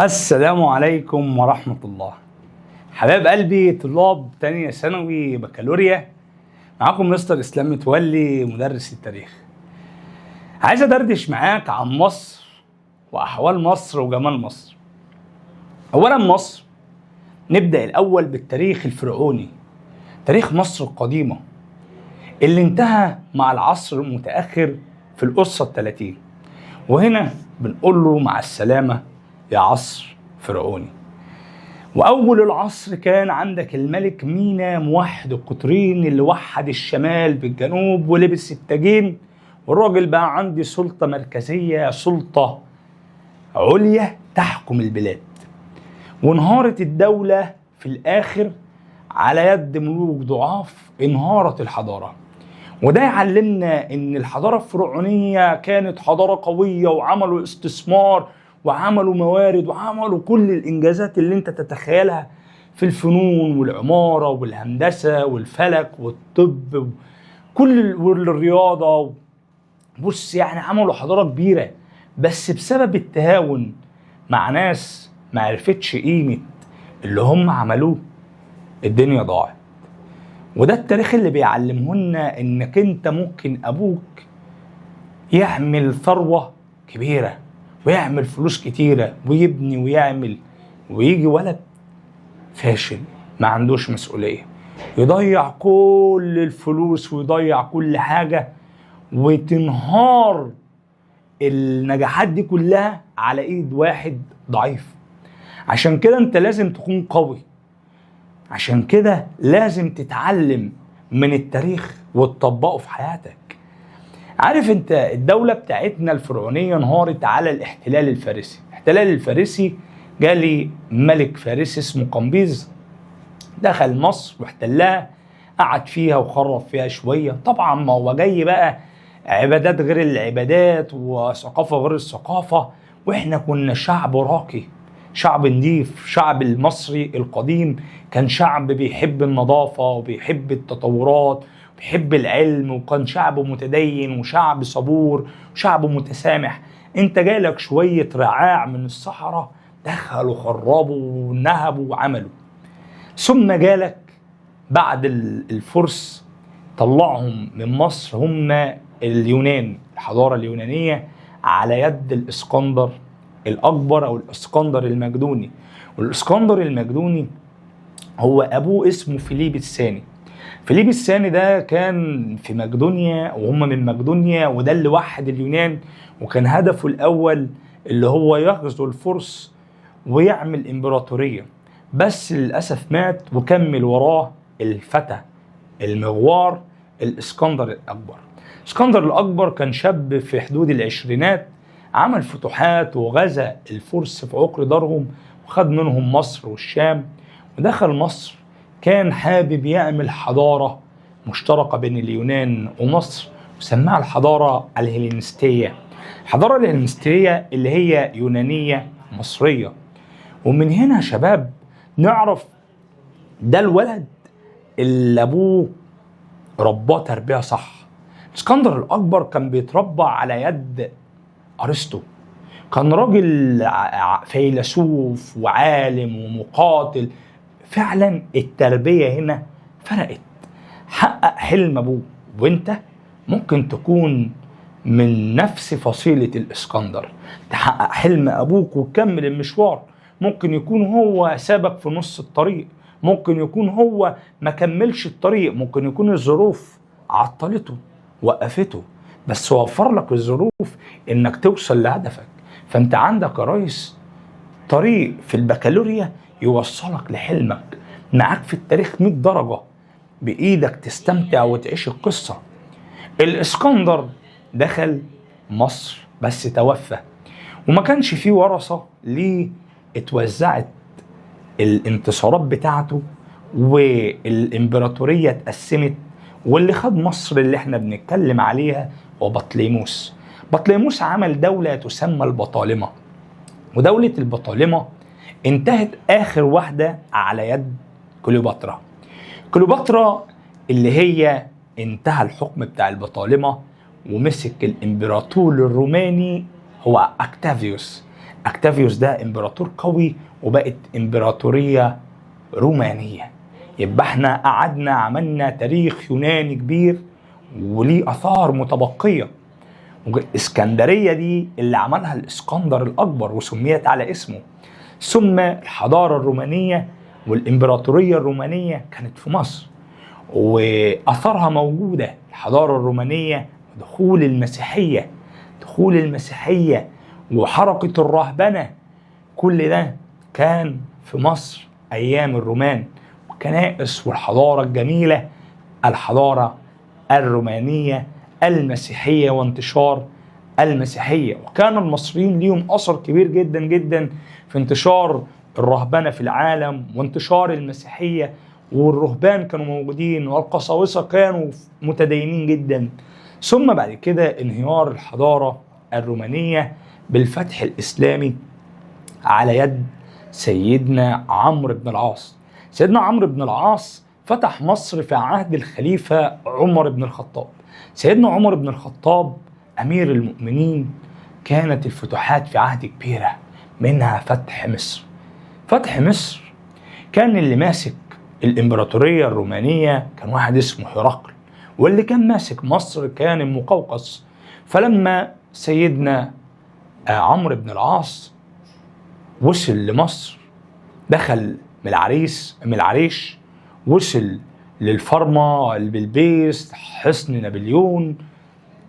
السلام عليكم ورحمة الله. حبايب قلبي طلاب تانية ثانوي بكالوريا، معاكم مستر اسلام متولي مدرس التاريخ. عايز ادردش معاك عن مصر واحوال مصر وجمال مصر. اولا مصر، نبدأ الاول بالتاريخ الفرعوني، تاريخ مصر القديمة اللي انتهى مع العصر المتأخر في القصة 30، وهنا بنقول له مع السلامة يا عصر فرعوني. وأول العصر كان عندك الملك مينا موحد القطرين اللي وحد الشمال بالجنوب ولبس التاجين، والراجل بقى عندي سلطة مركزية، سلطة عليا تحكم البلاد. وانهارت الدولة في الآخر على يد ملوك ضعاف، انهارت الحضارة. وده يعلمنا ان الحضارة الفرعونية كانت حضارة قوية، وعملوا استثمار وعملوا موارد وعملوا كل الانجازات اللي انت تتخيلها في الفنون والعمارة والهندسة والفلك والطب كل والرياضة. بص يعني عملوا حضارة كبيرة، بس بسبب التهاون مع ناس ما عرفتش قيمة اللي هم عملوه الدنيا ضاعت. وده التاريخ اللي بيعلمه لنا، انك انت ممكن ابوك يعمل ثروة كبيرة ويعمل فلوس كتيرة ويبني ويعمل، ويجي ولد فاشل ما عندوش مسؤولية يضيع كل الفلوس ويضيع كل حاجة، وتنهار النجاحات دي كلها على ايد واحد ضعيف. عشان كده انت لازم تكون قوي، عشان كده لازم تتعلم من التاريخ وتطبقه في حياتك. عارف انت الدولة بتاعتنا الفرعونية انهارت على الاحتلال الفارسي. الاحتلال الفارسي جالي ملك فارسي اسمه قمبيز، دخل مصر واحتلها، قعد فيها وخرب فيها شوية. طبعا ما هو جاي بقى عبادات غير العبادات وثقافة غير الثقافة، واحنا كنا شعب راقي، شعب نضيف. شعب المصري القديم كان شعب بيحب النظافة وبيحب التطورات وبيحب العلم، وكان شعب متدين وشعب صبور وشعب متسامح. انت جالك شوية رعاع من الصحراء دخلوا خربوا ونهبوا وعملوا. ثم جالك بعد الفرس طلعهم من مصر هم اليونان، الحضارة اليونانية على يد الإسكندر الأكبر أو الإسكندر المقدوني. والإسكندر المقدوني هو أبوه اسمه فيليب الثاني. فيليب الثاني ده كان في مقدونيا، وهم من مقدونيا، وده اللي وحد اليونان، وكان هدفه الأول اللي هو يغزو الفرس ويعمل إمبراطورية، بس للأسف مات وكمل وراه الفتى المغوار الإسكندر الأكبر. اسكندر الأكبر كان شاب في حدود العشرينات، عمل فتوحات وغزا الفرس في عقر دارهم وخد منهم مصر والشام ودخل مصر. كان حابب يعمل حضارة مشتركة بين اليونان ومصر، وسماها الحضارة الهيلينستية. الحضارة الهيلينستية اللي هي يونانية مصرية. ومن هنا يا شباب نعرف ده الولد اللي ابوه رباه تربية صح. اسكندر الأكبر كان بيتربى على يد أرسطو، كان راجل فيلسوف وعالم ومقاتل. فعلا التربية هنا فرقت، حقق حلم أبوه. وانت ممكن تكون من نفس فصيلة الإسكندر، تحقق حلم أبوك وتكمل المشوار. ممكن يكون هو سابك في نص الطريق، ممكن يكون هو ما كملش الطريق، ممكن يكون الظروف عطلته وقفته، بس وفر لك الظروف انك توصل لهدفك. فانت عندك يا ريس طريق في البكالوريا يوصلك لحلمك، معاك في التاريخ 100 درجة، بإيدك تستمتع وتعيش القصة. الإسكندر دخل مصر بس توفى، وما كانش فيه ورثة ليه، اتوزعت الانتصارات بتاعته والإمبراطورية اتقسمت، واللي خد مصر اللي احنا بنتكلم عليها هو بطليموس. بطليموس عمل دولة تسمى البطالمة، ودولة البطالمة انتهت آخر واحدة على يد كليوباترا. كليوباترا اللي هي انتهى الحكم بتاع البطالمة، ومسك الإمبراطور الروماني هو أكتافيوس. أكتافيوس ده إمبراطور قوي وبقت إمبراطورية رومانية. يبقى احنا قعدنا عملنا تاريخ يوناني كبير وليه آثار متبقية. والإسكندرية دي اللي عملها الإسكندر الأكبر وسميت على اسمه. ثم الحضارة الرومانية والإمبراطورية الرومانية كانت في مصر وأثرها موجودة. الحضارة الرومانية، دخول المسيحية، دخول المسيحية وحركة الرهبنة، كل ده كان في مصر أيام الرومان، والكنائس والحضارة الجميلة، الحضارة الرومانية المسيحية وانتشار المسيحية. وكان المصريين ليهم أثر كبير جدا جدا في انتشار الرهبنة في العالم وانتشار المسيحية، والرهبان كانوا موجودين والقساوسة كانوا متدينين جدا. ثم بعد كده انهيار الحضارة الرومانية بالفتح الإسلامي على يد سيدنا عمرو بن العاص. سيدنا عمرو بن العاص فتح مصر في عهد الخليفة عمر بن الخطاب. سيدنا عمر بن الخطاب أمير المؤمنين كانت الفتوحات في عهد كبيرة، منها فتح مصر. فتح مصر كان اللي ماسك الإمبراطورية الرومانية كان واحد اسمه هرقل، واللي كان ماسك مصر كان المقوقس. فلما سيدنا عمرو بن العاص وصل لمصر، دخل من العريش، وصل للفرما، البلبيس، حصن نابليون،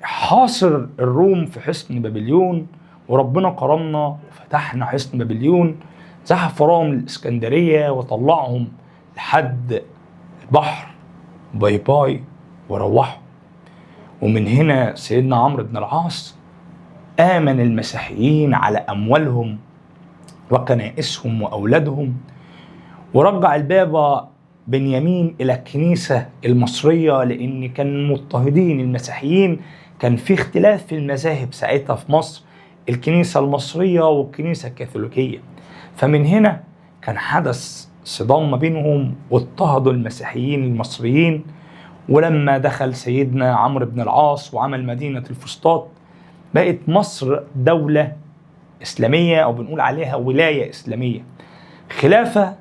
حاصر الروم في حصن بابليون، وربنا كرمنا وفتحنا حصن بابليون. زحف وراهم الإسكندرية وطلعهم لحد البحر، bye bye، وروحوا. ومن هنا سيدنا عمرو بن العاص آمن المسيحيين على أموالهم وكنائسهم وأولادهم، ورجع البابا بنيامين إلى الكنيسة المصرية، لأن كان مضطهدين المسيحيين، كان في اختلاف في المذاهب ساعتها في مصر، الكنيسة المصرية والكنيسة الكاثوليكية. فمن هنا كان حدث صدام ما بينهم واضطهدوا المسيحيين المصريين. ولما دخل سيدنا عمرو بن العاص وعمل مدينة الفسطاط، بقت مصر دولة إسلامية، أو بنقول عليها ولاية إسلامية. خلافة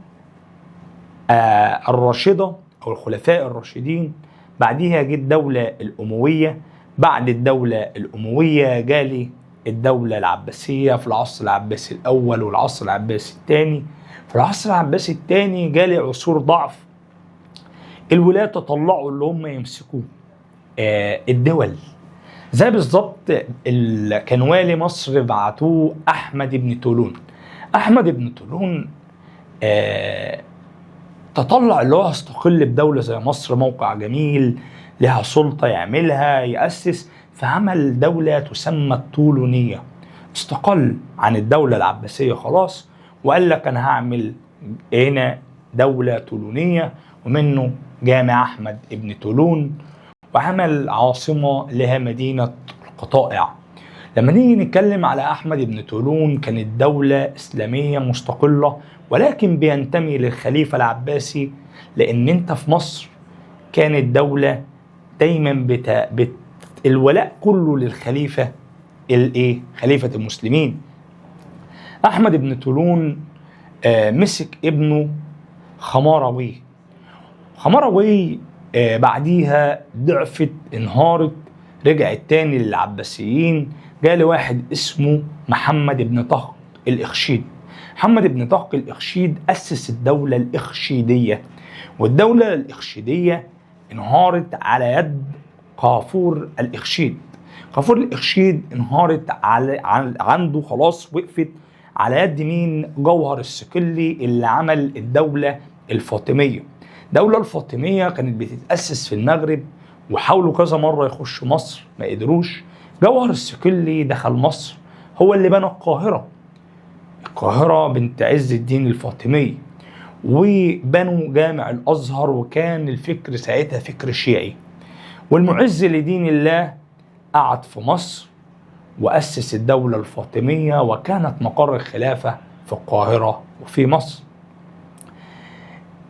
الراشدة أو الخلفاء الراشدين، بعديها جت الدولة الأموية، بعد الدولة الأموية جالي الدولة العباسية في العصر العباسي الأول والعصر العباسي الثاني. في العصر العباسي الثاني جالي عصور ضعف، الولاة تطلعوا اللي هم يمسكوه الدول، زي بالظبط كان والي مصر بعتوه أحمد بن طولون. أحمد بن طولون تطلع اللي هو يستقل بدولة زي مصر، موقع جميل لها سلطة يعملها يأسس، فعمل دولة تسمى الطولونية. استقل عن الدولة العباسية خلاص، وقال لك أنا هعمل هنا دولة طولونية، ومنه جامع أحمد ابن طولون، وعمل عاصمة لها مدينة القطائع. لما نيجي نتكلم على أحمد بن طولون، كانت دولة إسلامية مستقلة، ولكن بينتمي للخليفة العباسي، لأن أنت في مصر كانت دولة دايما الولاء كله للخليفة الإيه؟ خليفة المسلمين. أحمد بن طولون مسك ابنه خماروي. خماروي بعديها ضعفت، انهارت، رجعت تاني للعباسيين. جاء واحد اسمه محمد بن طهق الإخشيد. محمد بن طهق الإخشيد أسس الدولة الإخشيدية، والدولة الإخشيدية انهارت على يد قافور الإخشيد. قافور الإخشيد انهارت على عنده خلاص، وقفت على يد مين؟ جوهر الصقلي اللي عمل الدولة الفاطمية. الدولة الفاطمية كانت بتتأسس في المغرب، وحاولوا كذا مرة يخشوا مصر ما قدروش. جوهر الصقلي دخل مصر، هو اللي بنى القاهرة، القاهرة بنت عز الدين الفاطمي، وبنوا جامع الأزهر، وكان الفكر ساعتها فكر شيعي. والمعز لدين الله قعد في مصر وأسس الدولة الفاطمية، وكانت مقر الخلافة في القاهرة وفي مصر.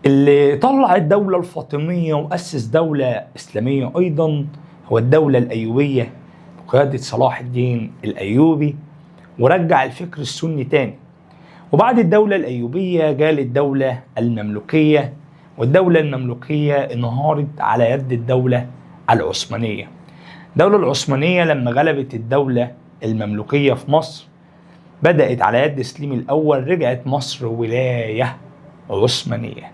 اللي طلع الدولة الفاطمية وأسس دولة إسلامية أيضا هو الدولة الأيوبية بقيادة صلاح الدين الأيوبي. ورجع الفكر السني تاني. وبعد الدولة الأيوبية جال الدولة المملوكية، والدولة المملوكية انهارت على يد الدولة العثمانية. الدولة العثمانية لما غلبت الدولة المملوكية في مصر بدأت على يد سليم الأول، رجعت مصر ولاية عثمانية،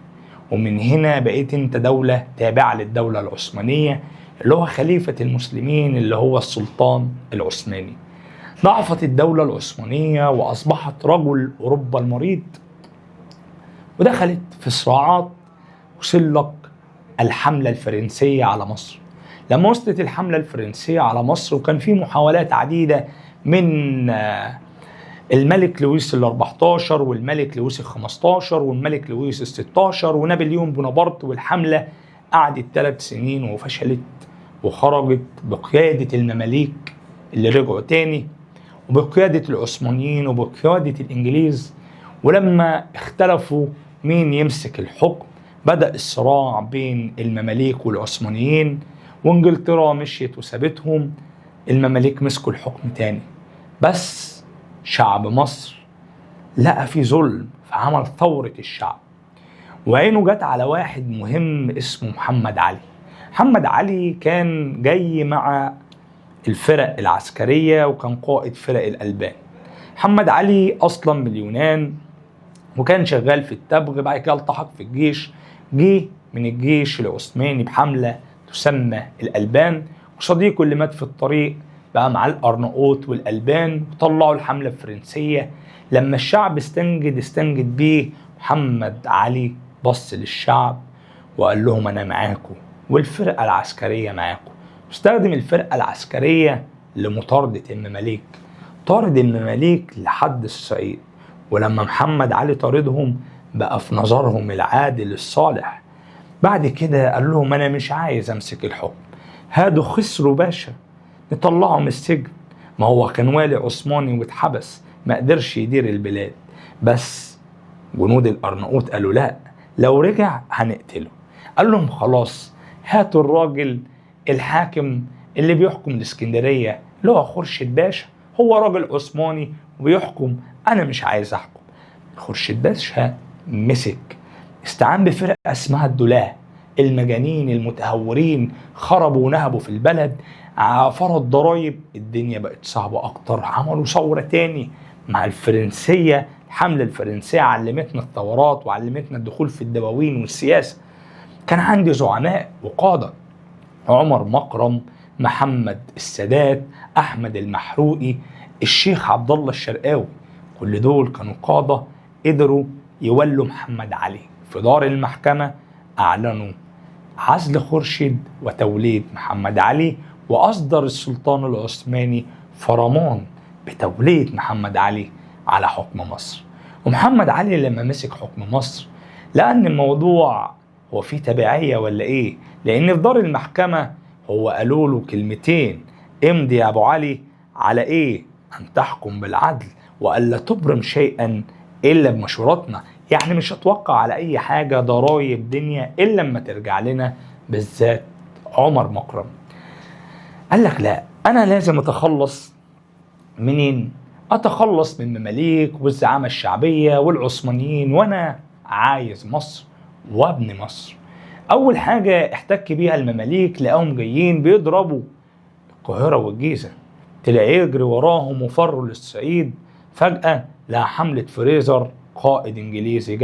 ومن هنا بقيت انت دولة تابعة للدولة العثمانية اللي هو خليفة المسلمين اللي هو السلطان العثماني. ضعفت الدولة العثمانية وأصبحت رجل أوروبا المريض، ودخلت في صراعات وصل الحملة الفرنسية على مصر. لما وصلت الحملة الفرنسية على مصر وكان في محاولات عديدة من الملك لويس ال14 والملك لويس ال15 والملك لويس ال16 ونابليون بونابرت، والحملة قعدت 3 سنين وفشلت، وخرجت بقيادة المماليك اللي رجعوا تاني وبقيادة العثمانيين وبقيادة الإنجليز. ولما اختلفوا مين يمسك الحكم بدأ الصراع بين المماليك والعثمانيين، وانجلترا مشيت وسابتهم، المماليك مسكوا الحكم تاني. بس شعب مصر لقى في ظلم فعمل ثورة الشعب، وعينه جت على واحد مهم اسمه محمد علي. محمد علي كان جاي مع الفرق العسكرية وكان قائد فرق الألبان. محمد علي أصلا من اليونان وكان شغال في التبغ، بعد كده التحق في الجيش، جه من الجيش العثماني بحملة تسمى الألبان، وصديقه اللي مات في الطريق بقى مع الأرناؤوط والألبان، وطلعوا الحملة الفرنسية. لما الشعب استنجد بيه محمد علي، بص للشعب وقال لهم أنا معاكم والفرقة العسكرية معاكم. استخدم الفرقة العسكرية لمطاردة المماليك، طارد المماليك لحد الصعيد. ولما محمد علي طاردهم بقى في نظرهم العادل الصالح. بعد كده قال لهم أنا مش عايز أمسك الحكم، هادوا خسروا باشا نطلعه من السجن. ما هو كان والي عثماني واتحبس، ما قدرش يدير البلاد. بس جنود الأرناؤوط قالوا لا، لو رجع هنقتله. قال لهم خلاص هاتوا الراجل الحاكم اللي بيحكم الاسكندرية اللي هو خورشيد باشا، هو راجل عثماني وبيحكم، أنا مش عايز أحكم. خورشيد باشا مسك، استعان بفرقة اسمها الدولاه، المجانين المتهورين، خربوا ونهبوا في البلد، فرض ضرايب، الدنيا بقت صعبة أكتر. عملوا ثورة تاني مع الفرنسية. الحملة الفرنسية علمتنا الثورات وعلمتنا الدخول في الدواوين والسياسة. كان عندي زعماء وقادة، عمر مكرم، محمد السادات، أحمد المحروقي، الشيخ عبد الله الشرقاوي، كل دول كانوا قادة قدروا يولوا محمد علي. في دار المحكمة أعلنوا عزل خورشيد وتوليد محمد علي، وأصدر السلطان العثماني فرمان بتوليد محمد علي على حكم مصر. ومحمد علي لما مسك حكم مصر لأن الموضوع هو فيه تبعية ولا إيه، لأن في دار المحكمة هو قالوا له كلمتين: امضي يا أبو علي على إيه؟ أن تحكم بالعدل وألا تبرم شيئا إلا بمشورتنا. يعني مش هتوقع على أي حاجة ضرايب دنيا إلا لما ترجع لنا، بالذات عمر مكرم. قال لك لا، أنا لازم أتخلص منين؟ أتخلص من المماليك والزعامة الشعبية والعثمانيين، وأنا عايز مصر وابن مصر. أول حاجة احتك بيها المماليك لقاهم جايين بيضربوا القاهرة والجيزة، طلع يجري وراهم وفروا للصعيد. فجأة لقى حملة فريزر قائد إنجليزي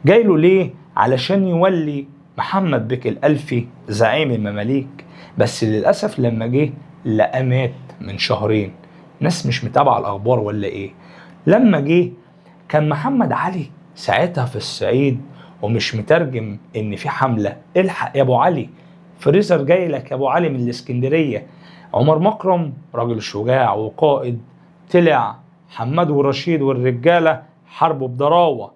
جايله ليه؟ علشان يولي محمد بك الألفي زعيم المماليك. بس للأسف لما جه لقى مات من شهرين. ناس مش متابعة الأخبار ولا إيه؟ لما جه كان محمد علي ساعتها في الصعيد ومش مترجم إن في حملة. الحق يا أبو علي، فريزر جاي لك يا أبو علي من الإسكندرية. عمر مكرم راجل شجاع وقائد، طلع حماد ورشيد والرجالة حاربوا بضراوة،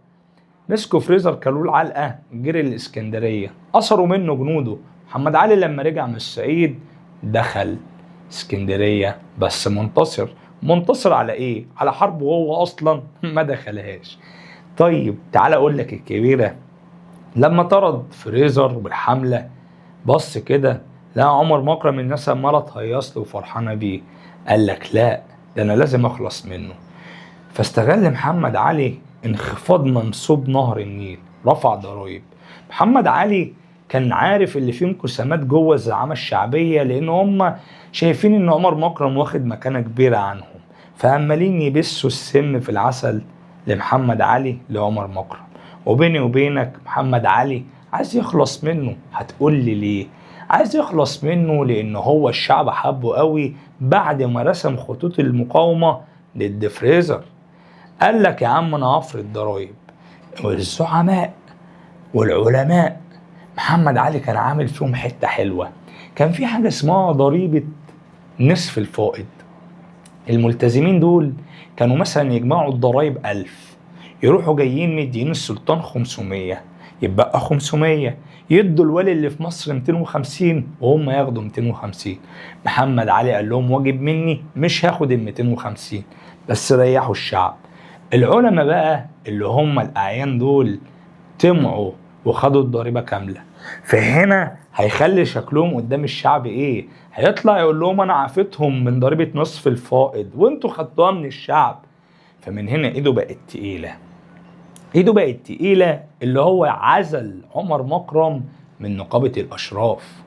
مسكوا فريزر كلوا العلقة، جري الإسكندرية، أثروا منه جنوده. محمد علي لما رجع من الصعيد دخل اسكندرية بس منتصر. منتصر على ايه؟ على حرب وهو اصلا ما دخلهاش. طيب تعال اقول لك الكبيرة، لما طرد فريزر والحملة بص كده لا عمر مكرم الناس عمالة تهيص له وفرحانة بيه. قال لك لا، ده انا لازم اخلص منه. فاستغل محمد علي انخفاض منسوب نهر النيل، رفع ضرائب. محمد علي كان عارف اللي فيه انقسامات جوه الزعامة الشعبية، لان هم شايفين ان عمر مكرم واخد مكانة كبيرة عنهم، فعمالين يبسوا السم في العسل لمحمد علي لعمر مكرم. وبيني وبينك محمد علي عايز يخلص منه. هتقول لي ليه عايز يخلص منه؟ لان هو الشعب حبه قوي بعد ما رسم خطوط المقاومة ضد فريزر. قال لك يا عم انا هفرض ضرايب. والزعماء والعلماء محمد علي كان عامل فيهم حتة حلوة. كان في حاجة اسمها ضريبة نصف الفائض. الملتزمين دول كانوا مثلا يجمعوا الضرايب 1000، يروحوا جايين مدين السلطان 500، يبقى 500، يدوا الولي اللي في مصر 250 وهم ياخدوا 250. محمد علي قال لهم واجب مني مش هاخد ال 250، بس ريحوا الشعب. العلماء بقى اللي هم الأعيان دول طمعوا وخدوا الضريبة كاملة. فهنا هيخلي شكلهم قدام الشعب ايه؟ هيطلع يقول لهم انا عافتهم من ضريبة نصف الفائض وانتوا خدتوها من الشعب. فمن هنا ايده بقت تقيلة، ايده بقت تقيلة. اللي هو عزل عمر مكرم من نقابة الاشراف.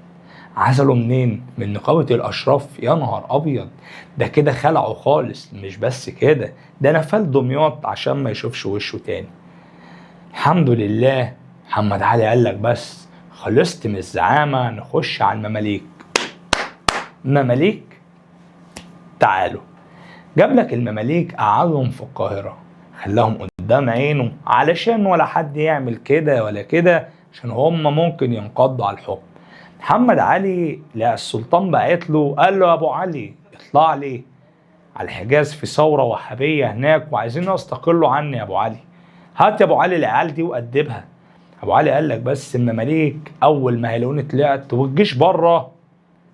عزله منين؟ من نقابة الاشراف. يا نهار ابيض، ده كده خلعه خالص. مش بس كده، ده نفل دمياط عشان ما يشوفش وشه تاني. الحمد لله محمد علي قال لك بس خلصت من الزعامة، نخش على المماليك. مماليك تعالوا. جاب لك المماليك قعدهم في القاهرة، خلاهم قدام عينه علشان ولا حد يعمل كده ولا كده، عشان هم ممكن ينقضوا على الحكم. محمد علي لقى السلطان بعت له قال له يا ابو علي اطلع لي على الحجاز في ثورة وهابية هناك وعايزين يستقلوا عني يا ابو علي، هات يا ابو علي العيال دي وأدبها. ابو علي قال لك بس المماليك اول ما هيلاقوني طلعت والجيش بره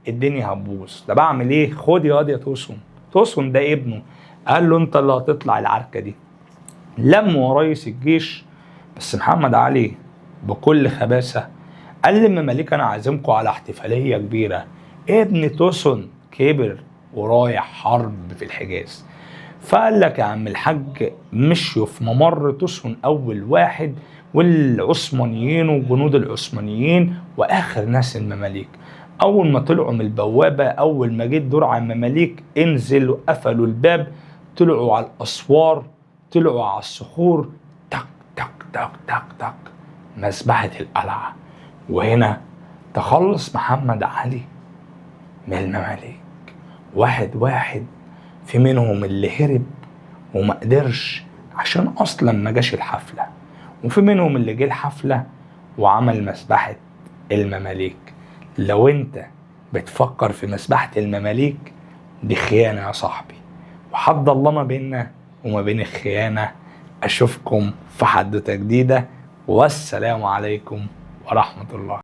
الدنيا هتبوظ، ده بعمل ايه؟ خد يا واد يا توسن. توسن ده ابنه، قال له انت اللي هتطلع العركه دي. لم ورئيس الجيش، بس محمد علي بكل خباثه قال للمماليك انا عازمكم على احتفالية كبيرة، ابن توسن كبر ورايح حرب في الحجاز. فقال لك يا عم الحاج مشوا في ممر توسن اول واحد، والعثمانيين وجنود العثمانيين واخر ناس المماليك. اول ما طلعوا من البوابة، اول ما جه الدور على المماليك انزلوا قفلوا الباب، طلعوا على الاسوار، طلعوا على الصخور، تك تك تك تك تك، مذبحه القلعة. وهنا تخلص محمد علي من المماليك واحد واحد. في منهم اللي هرب وما قدرش عشان اصلا ما جاش الحفلة، وفي منهم اللي جه الحفلة وعمل مذبحه المماليك. لو انت بتفكر في مذبحه المماليك دي خيانة يا صاحبي، وحد الله ما بيننا وما بين الخيانة. اشوفكم في حدوتة جديدة، والسلام عليكم ورحمة الله.